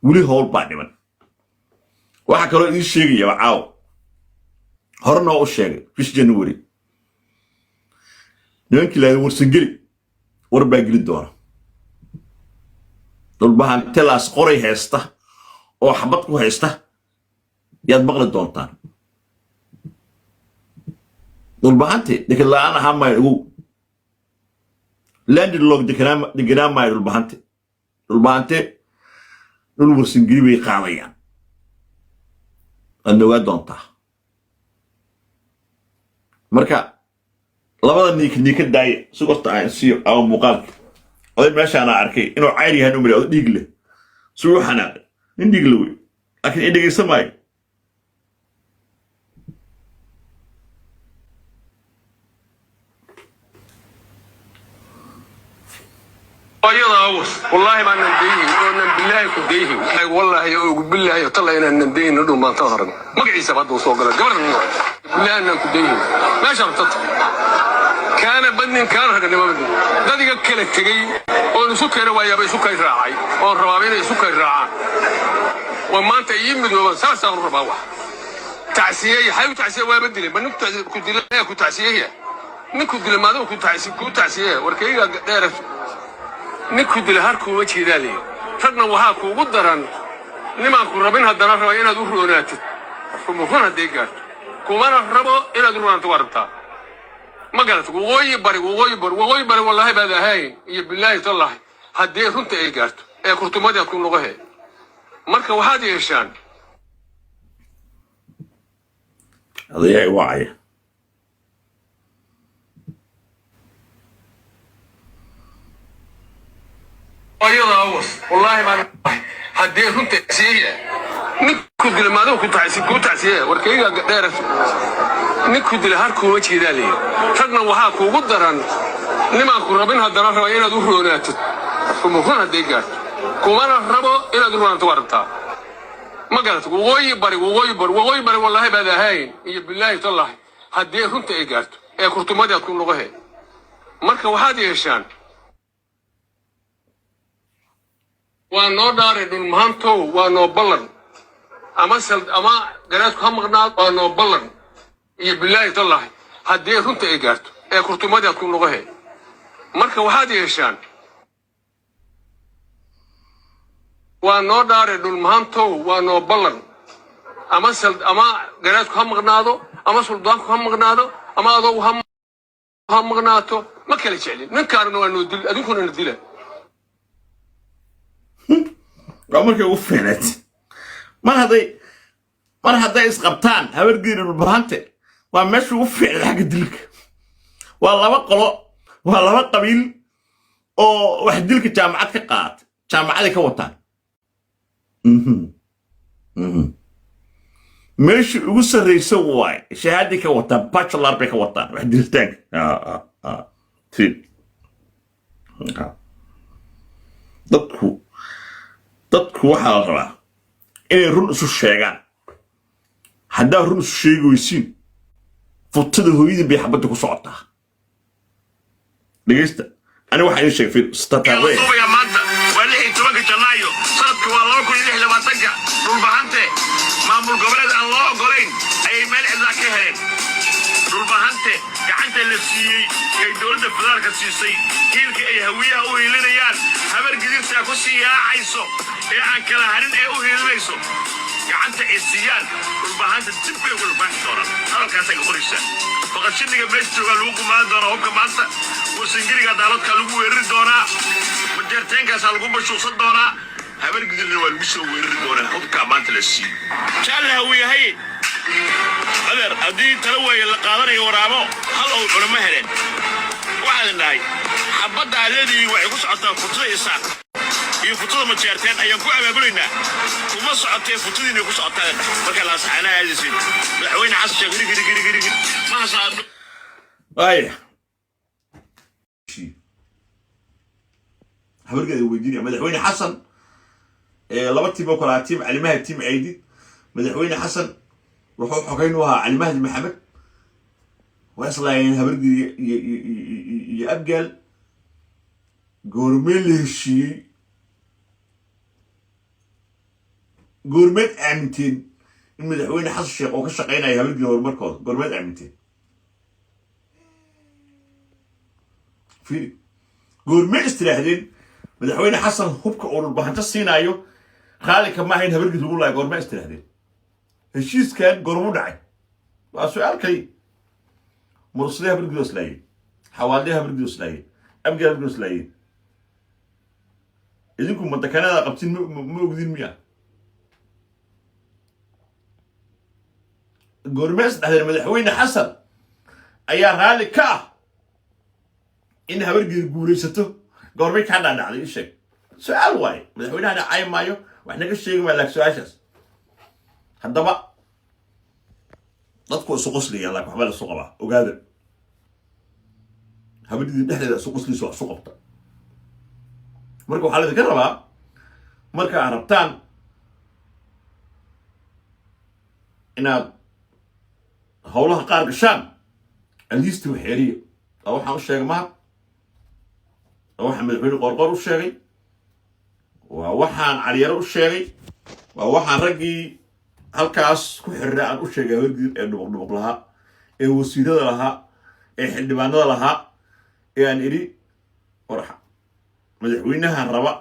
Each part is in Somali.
Weli howl baa dhiman. Waxaa kaloo idiin sheegaya caawa, horena waa u sheegay, bish January nimankii lahada Warsangeli war baa geli doona. Dhulbahantelaas qoray haysta oo xabad ku haysta yaad maqli doontaan. Dhulbahante dekan la-aan ahaa maayo, ogow. Landlog deganaa maayo Dhulbahante. Dhulbahante dhul Warsangeli bay qaadayaan, waad ogaa doontaa. Marka labada niika niika daaya si horta aan siiyo ama muuqaalka. Oday meeshaana arkay inuu cayr yahay umri, oday dhiig leh si uu xanaaqay, nin dhiig le wey, laakiin i dhegaysan maayo. Ayada awas, wallaahi baanan dayhin oonan bilaahi ku dayhin, wallaahi ogu bilaahi talla inaanan dayhin. Dhul maanta arag magaciisa hadda soo gala gabar bilaahi inaan ku dayhin meesha rabtata kaana badnin kaana raganimo badnin. Dad iga kala tegey oon isu keena waayaaba isu kay raacay oon rabaaba inay isu kay raacaan oo maanta ii midooban, saasaan u rabaa. Wax tacsiyeeya xay u tacsiye waaba dilay ma ninku ku dilay ku tacsiyeeya ninku dilay maadigu ku tacsiyeeya warkayga dheer ninku dila harkuuma jeedaa layidhi. Ragna waxaa kuugu daran nimaan ku rabin haddana raba inaad u roonaatid. Run hadday gaarto kumana rabo inaad u roonaato, waa rabtaa ma garata. Waqooyi bari, waqooyi bari, waqooyi bari, wallaahi baad ahayn iyo bilaahi tallahi haddii runta ay gaarto ee kurtumadii aad ku noqohe. Marka waxaad yeeshaan Odayaa i wacaya. Ayada awas, wallaahi baan haddii runta siiya ninku dila maadigu ku tacsiyeeya warkayga dheer ninku dila harkuuma jeedaa layidhi. Ragna waxaa kuugu daran nimaan ku rabin haddana raba inaad u roonaatid. Run hadday gaarto kumana rabo inaad u roonaato, waa rabtaa ma garata. Waqooyi bari, waqooyi bari, waqooyi bari, wallaahi baad ahayn iyo bilaahi tallahi haddii runta ay gaarto ee kurtumadii aad ku noqohe. Marka waxaad yeeshaan waa noo dhaare dhulmahantow, waa noo ballan ama sal ama garaadku ha maqnaado, waa noo ballan iyo bilaahi tallahi haddii runta ay gaarto ee kurtumadii aad ku noqohe. Marka waxaad yeeshaan waa noo dhaare dhulmahantow, waa noo ballan ama sal ama garaadku ha maqnaado ama suldaanku ha maqnaado ama adogu ha maqnaato, ma kala jeclin. Ninkaanuna waa noo dil, adinkuna na dila. Waa markay ugu fiicneed mar hadday isqabtaan Habargeeri Dhulbahante, waa meesha ugu fiicneed xagga dilka. Waa laba qolo, waa laba qabiil oo wax dilka jaamacad ka qaata, jaamacaday ka wataan. Meeshii ugu sarraysa waay, shahaaday ka wataan, bachelor bay ka wataan wax dilitaanka. Dadku waxaa la rabaa inay run isu sheegaan. Haddaa run isu sheegi weysiin, futada hooyadii bay xabadda ku socotaa. Dhegeysta, ani waxaa idiin sheegay statawe. Duubaya maanta waa 16-ka Janaayo, sanadka waa 2026-ka. Dhulbahante maamul goboleed aan loo ogolayn ayay meel cidlaa ka heleen. Dhulbahante gacanta la siiyey ay dowladda federaalka siisay, hiilka ay Hawiyaha u hiilinayaan, Habar Gidirtaa ku sii yaacayso ee aan kala harin ee u hiilinayso, gacanta ay siiyaan Dhulbahanta dib bay ugu dhulbaaxi doonaan. Hadalkaasay ka qoraysaa. Baqashiniga meesha joogaa lagu gumaan doonaa hubka maanta, Warsangeliga daaladkaa lagu weerari doonaa, Majeerteenkaasaa lagu mashuuqsan doonaa, Habar Gidirna waa lagu soo weerari doonaa hubkaa maanta la siiyo. Jaalle Hawiyahay, adeer, haddii tala waaye la qaadanayo, waraabo hal ow culamo heleen. Waxaan dhahay xabadda aad leedihiin waxay ku socotaa futada Isaaq iyo futada Majeerteen ayaan ku abaabulaynaa, kuma socotee futadiinay ku socotaa. Marka laasaxaanaha aadaysiin madaxweyne Xasan Sheekh giri giri giri giri giri ma hasaano. Waaya, habargeeda weydiinaya madaxweyne Xasan, laba tiim oo kale ah, tiim Cali Mahdi, tiim Caydi. Madaxweyne Xasan wuxuu xogeyn u ahaa Cali Mahdi Maxamed. Waa islaayeen Habargeeda iyo Abgaal. Goormee la heshiiyey? Goormeed aaminteen in Madaxweyne Xasan Sheekh oo ka shaqaynaya Habargidir horumarkooda? Goormeed aaminteen? Fiiri, goormee istiraahdeen Madaxweyne Xasan hubka uu Dhulbahanto siinaayo raali kama ahayn Habargid lagu laayo? Goormee istiraahdeen? Heshiiskan goormuu dhacay? Waa su-aal kaliya. Mursadee Habargid oo islaayeen, Xawaalidee Habargid oo islaayeen, Abgid Habargid oo islaayeen. Idinku madakanada qabtin ma ogdin miya? Goormee isdhahdeen Madaxweyne Xasan ayaa raalli ka ah in Habargeed guulaysato? Goormay kaa dhaadhacday? Ii sheeg. Su-aal waaye. Madaxweynahana cay maayo, wax naga sheegi maayo, laakiin su-aashaas haddaba dadku isu qosliya, laakiin waxba la isu qabaa. Ogaada, Habargeed dhexdeeda isu qosliisa wax isu qabta. Marka waxaa laydinka rabaa, marka aad rabtaan inaad howlaha qaar gashaan, aliisti waxeeriya. Waa waxaan u sheegay Mahad, waa waxaan Madaxweyne Qoorqoor u sheegay, waa waxaan Caliyaro u sheegay, waa waxaan raggii halkaas ku xiriray aan u sheegay Habargidir ee dhubuq dhubuq lahaa, ee wasiirada lahaa, ee xildhibaanada lahaa, ee aan idhi war madaxweynahan raba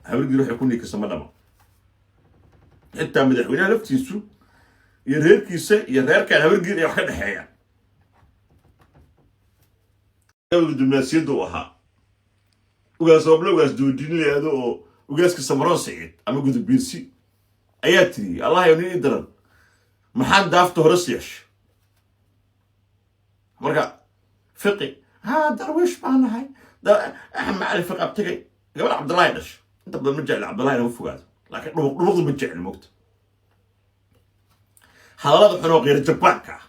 Habargidir waxay ku niikasa ma dhama. Xitaa madaxweynaha laftiisu iyo reerkiisa iyo reerkaan Habargidir ay wax ka dhexeeyaan. Dibnaasiyadda u ahaa ugaas ooble, ugaas doodin layihahdo oo ugaaska Samaroon Siciid ama Gudubiirsi ayaa tiriyey: "Allah yo, nin i daran maxaan daafta hore siyeesha?" Marka Fiqi ha darwiish baa nahay, Axmed Cali Fiqi abtigay, gabadh Cabdullaahi dhasho. Inta badan ma jecli Cabdullahi inama fogaado, laakiin dhubuq dhubuqda ma jecli. Mogta hadallada xun oo qeyra jabaanka ah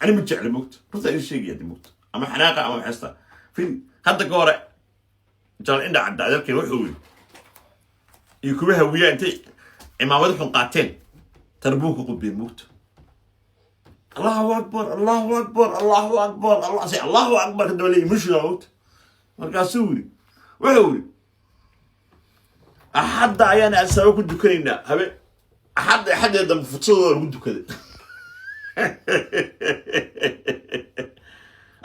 ani ma jecli. Mogta runta idin sheegaya de, mogta ama xanaaqa ama maxaysta. Fili, hadda ka hore Jaal Indha Cadda adeerkeen wuxuu yiri iyo kuwa Hawiyaa intay cimaamado xun qaateen tarbuunka qudbeen. Mogta "Allahu akbar, Allahu akbar, Allahu akbar, Allah say Allahu akbar" ka daba leeyahy mushida. Mogta markaasuu yiri, wuxuu yiri: "Axadda ayaan Asaabo ku dukanaynaa." Habe axadda, axaddeeda dambe futsadooda lagu dukaday.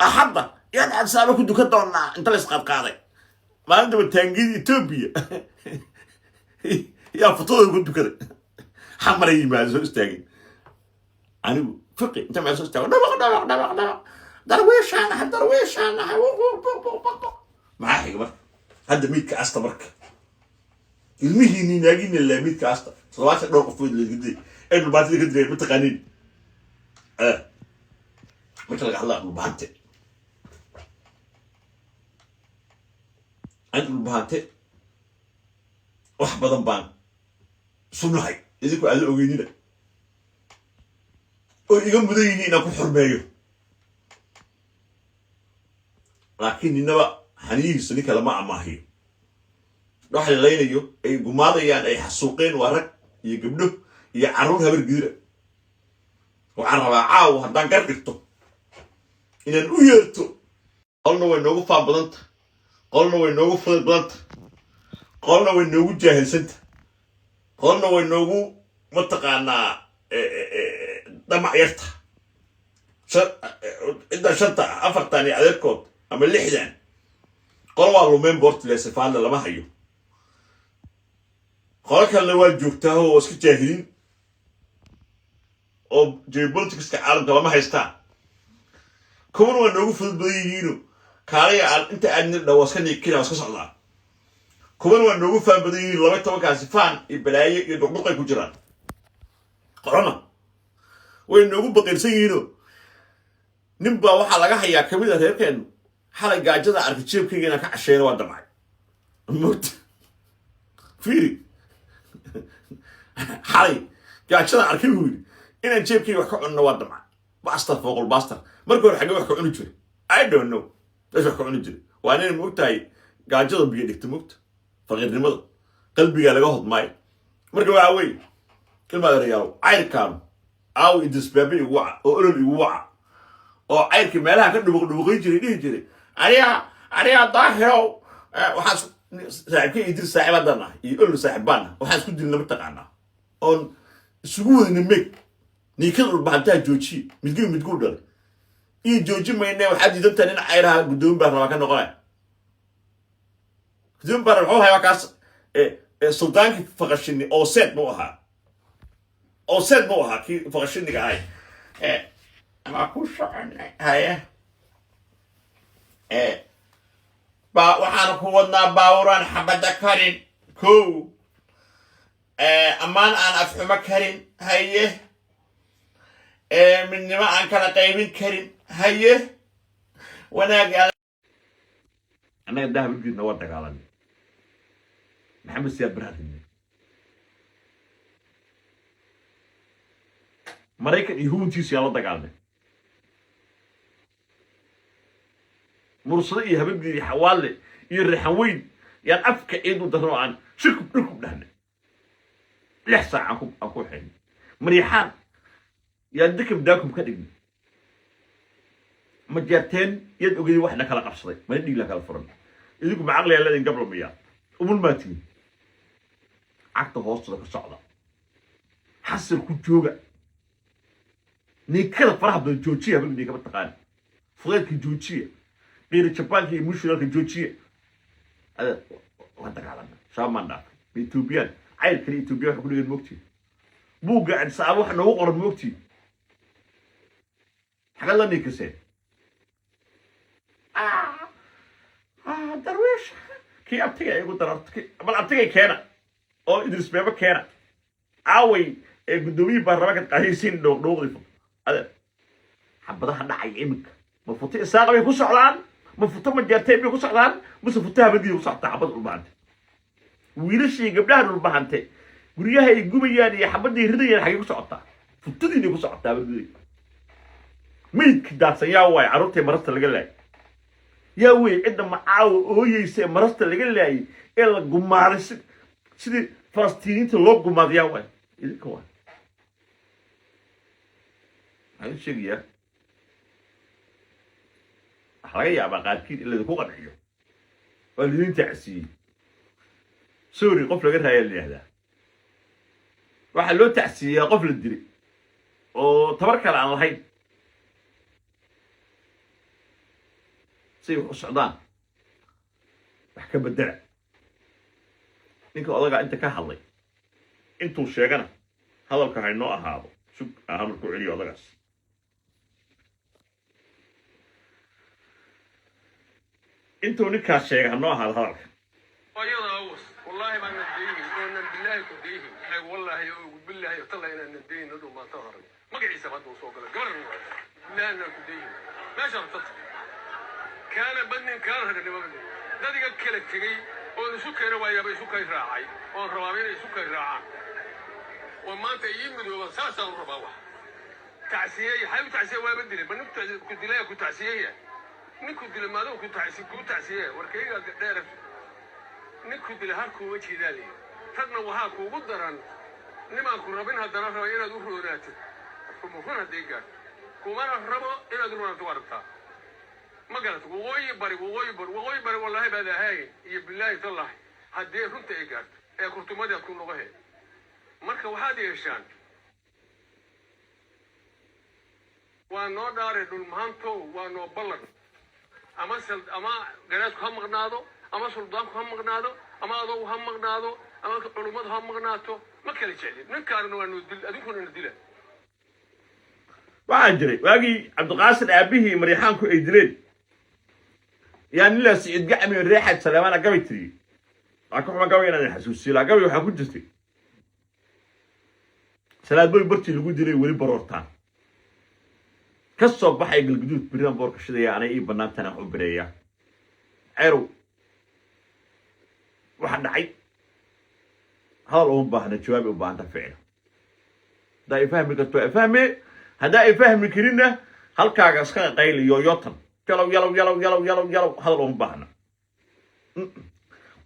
"Axadda yaan Asaabo ku dukan doonaa." Inta la isqaadqaaday maalintaba taangiyada Etoobiya yaa futadooda ku dukaday. Xamaray yimaada soo istaagay. Anigu Fiqi inta meel soo istaago dhabaq dhabaq dhabaq dhabaq, "Darwiishaan ahay, darwiishaan ahay," wuq wuq buq buq buq buq. Maxaa xiga marka? Hadda miidka asta marka ilmihiini naagiina laa miidka asta 70 dhowr qofood laga dilay ee Dhulbaantida ka dilay. Mataqaaniin marka laga hadlaa Dhulbahante, ani Dhulbahante wax badan baan sunahay, idinku aada ogeynina oo iga mudan yihiin inaan ku xurmeeyo, laakiin ninaba xaniyihiisa ninka lama amaahiyo. Wax la laynayo ay gumaadayaan ay xasuuqeen waa rag iyo gabdho iyo carruur Habar Gidira. Waxaan rabaa caawa haddaan gar dhigto inaan u yeerto. Qolna way noogu faan badanta, qolna way noogu fudud badanta, qolna way noogu jaahilsanta, qolna way noogu mataqaanaa damac yarta. Cidda shanta afartan iyo adeerkood ama lixdan qol waa lumeen boortile sifaadle lama hayo. Qolo kalena waa joogtaa oo iska jaahilin oo geopoliticska caalamka lama haystaan. Kuwan waa noogu fudud badan yihiino kaalaya aan inta aadna dha waa iska niikina, waa iska socdaa. Kuwan waa noogu faan badan yihiin, 12kaasi faan iyo balaayo iyo dhuqdhuqay ku jiraan. Qolona way noogu baqiirsan yihiino nin baa waxaa laga hayaa kamid a reerkeenu xalay gaajada arkay jeebkayga inaan ka casheyno waa damcay. Mogta fiiri, xalay gaajada arkay buu yidhi inaan jeebkayga wax ka cunno waa damcay. Bastar fooqol bastar. Marka hore xaggee wax ka cuni jiray? I don't know meesha wax ka cuni jiray. Waa nin mogtahay gaajada biyo dhigta, mogta faqiirnimada qalbigaa laga hodmaayo. Marka waxaa weeye, ilmaad erayaalow, cayrkaanu aaw idisbaabe igu waca oo olol igu waca oo cayrkii meelaha ka dhubuq dhubuqayn jiray, dhihi jiray aniga aniga Daahirow, waxaas Saaxiibka Idris, saaxiib haddaan nahay iyo Olol, saaxiib baan nahay. Waxaan isku dilna mataqaanaa oon isugu wadana meeg niikada Dhulbahantaha joojiye, midguu midguu dhalay iyo jooji mayne. Waxaad diidantahay nin cayraha guddoomi baan rabaa ka noqonaya. Guddoomi baan muxuu hayaa kaas? Suldaankii Faqashini oo seed mu ahaa, oo seed mu ahaa kii Faqashiniga ahay. Waa ku soconay haye. Ba waxaan ku wadnaa baawuraan xabadda karin kow, ammaan aan afxumo karin haye, midnimo aan kala qaybin karin haye, wanaag. Annaga dahabgeedna waa dagaalanay, Maxamed Siyaad Barre, Maraykan iyo huwantiisu yaa la dagaalnay, Mursado iyo Habargeed iyo Xawaalle iyo Rixan Weyn yaan afka ciid u darno, aan shirkub dhurkub dhahnay, 6 saac aan ku xidhnay. Mariixaan yaan dikab daakum ka dhignay. Majeerteen yaad ogeyday waxna kala qabsaday, mana dhiig la kala furan. Idinku ma caqliyaa leedin? Gablamiyaa umul maa tihin? Cagta hoostooda ka socda, xasil ku jooga. Ninkada faraha badan joojiya. Habag ninkama taqaani, fudeedka joojiya, qiira Jabaanka iyo emotionalka joojiya. Ada waa dagaalana, shabaab maan dhaafay ma Ethoobiyan cayl kale. Ethoobiya waxa ku dhigan moogtiin, buugga Addis Ababa waxa noogu qoran moogtiin. Xagad la ninkaseen Darwiish kii abtiga igu dararto, bal abtigay keena oo Idris Beebo keena. Caaway ee guddoomiyihii baarlamaanka qaadaysiin dhooqdhooqdi fog. Adeer, xabadaha dhacaya iminka ma futo Isaaqa bay ku socdaan, ma futo Majeerteen bay ku socdaan, mase futo Habadii ku socotaa? Xabad Dhulbahante, wiilashii gabdhaha Dhulbahante guryaha ay gubayaan iyo xabadii ridayaan xagee ku socotaa? Futadiinay ku socotaa. Habadii meydki daadsan yaa waay? Carruurtay marasta laga laayay yaa wey? Cidda macaawa ooyeysa ee marasta laga laayay ee la gumaaday sidii Falastiiniinta loo gumaaday yaa waay? Idinka waay. Waxaan idin sheegayaa, waxaa laga yaabaa qaarkiin in laydinku qanciyo waa laidin tacsiiyey. Sorry, qof laga raaya la yihahdaa. Waxaa loo tacsiiyaa qof la dilay oo tabar kale aan lahayn. Say wax u socdaan wax ka bedela. Ninka odagaa inta ka hadlay intuu sheegana hadalka haynoo ahaado. Sug aan hadal ku celiyo odagaas. Intuu ninkaas sheega hanoo ahaado hadalka. Ayada awas, wallaahi baanan deyhin oonan bilaahi ku deyhin. Ay wallaahi oo bilaahi talla inaanan deyhin. Dhulmaanta arag magaciisa hadda uu soo galay gabar bilaahi inaan ku deyhin meeshaan tata kaana badnin kaana raganimo badnin. Dad iga kala tegey oon isu keena waayaaba isu kay raacay oon rabaaba inay isu kay raacaan oo maanta ii midooban, saasaan u rabaa. Wax tacsiyeeya, xay u tacsiye? Waaba dilay. Ma ninku ku dilaya ku tacsiyeeya? Ninku dilay maadoo ku tacsi kuu tacsiyeeya? Warkayga dheer, ninku dila har kuuma jiidaaliya. Ragna waxaa kuugu daran nimaan ku rabin, haddana raba inaad u roonaatid. Run hadday gaarto kumana rabo inaad u roonaato, waa rabtaa. Ma garata? Waqooyi Bari, Waqooyi Bari, Waqooyi Bari, wallaahi baad ahayn iyo bilaahi tallahi haddii runta ay gaarto ee kurtumadeed ku noqohe. Marka waxaad yeeshaan, waa noo dhaare Dhulmahantow, waa noo ballan. Ama sal ama garaadku ha maqnaado, ama suldaanku ha maqnaado, ama adogu ha maqnaado, ama culummadu ha maqnaato, ma kala jeclin. Ninkaanuna waa noo dil, adinkuna na dila. Waxaa jiray waagii Cabdiqaasir aabihii Maryaxaanku ay dileen yaa nilaa Siciid Gacmi Reexad Saleemaana gabay tiriyey. Waa ka xuma gabay inaan xasuusiyo laa. Gabay waxaa ku jirtay: Salaadboy bartii lagu dilay weli baroortaan ka soo baxay, Galguduud beridan boorka shidaya, anay ii bannaantan wax u bireeya. Cerow, waxa dhacay hadal uma baahna, jawaabay u baahanta ficil. Haddaa i fahmi karto waa ifahme, haddaa i fahmi karinna halkaaga iska qayliyo yotan yalow yalow yalow yalow yalow yalow. Hadal uma baahna.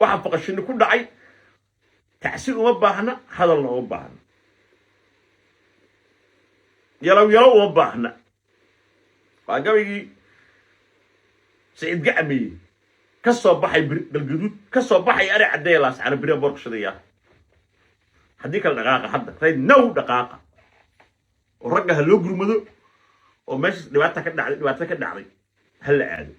Waxa Faqashini ku dhacay tacsi uma baahna, hadalna uma baahna, yalow yalow uma baahna. Waa gabaygii Saciid Gacmeye. Ka soo baxay Galgaduud, ka soo baxay Ari Caddeeya, Laascaano beriya boorka shidaya. Haddii kale dhaqaaqa hadda, right now dhaqaaqa, oo ragga ha loo gurmado, oo meeshaas dhibaata ka dhacday, dhibaato ka dhacday, ha la aado.